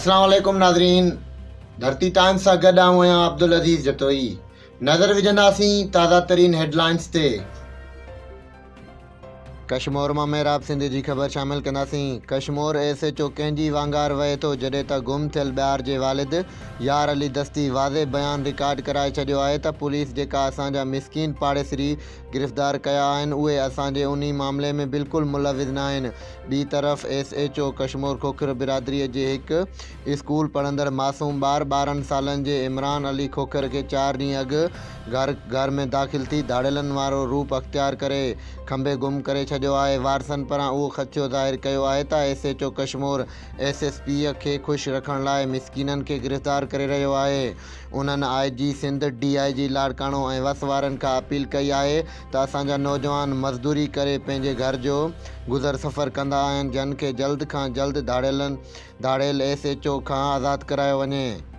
اسلام عليڪم ناظرين ڌرتي ٽائمز سان گڏ آئون آهيان عبدالعزيز جتوئي نظر وجهنداسين تازه ترين هيڊلائنز تي. ڪشمور مان محراب سنڌي جي خبر شامل ڪنداسين ڪشمور ايس ايچ او ڪنهن جي وانگار وهي ٿو جڏهن ته گم ٿيل ٻار جي والد يار علي دستي واضح بيان رڪارڊ ڪرائي ڇڏيو آهي ته پوليس جيڪا اسان جا مسڪين پاڙيسري گرفتار ڪيا آهن اهي اسان جي انهي معاملي ۾ بلڪل ملوث ناهن ٻي طرف S H O Kashmore Khokhar برادري جي هڪ اسڪول پڙهندڙ معصوم ٻار 12 سالن جي عمران علي کوکر کي چار ڏينهن اڳ گهر گهر ۾ داخل ٿي ڌاڙيلن وارو روپ اختيار ڪري کنڀي گم ڪري ڇڏيو آهي وارثن پاران اهو خدشو ظاهر ڪيو آهي ته S H O Kashmore S S P کي خوش رکڻ لاء مسڪينن کي گرفتار ڪري رهيو آهي انهن I G Sindh, D I G Larkana ۽ وس وارن کان اپيل ڪئي آهي ته اسان جا نوجوان مزدوري ڪري پنهنجي گهر جو گذر سفر ڪندا آهن جن کي جلد کان جلد ڌاڙيل ايس ايڇ او کان آزاد ڪرايو وڃي.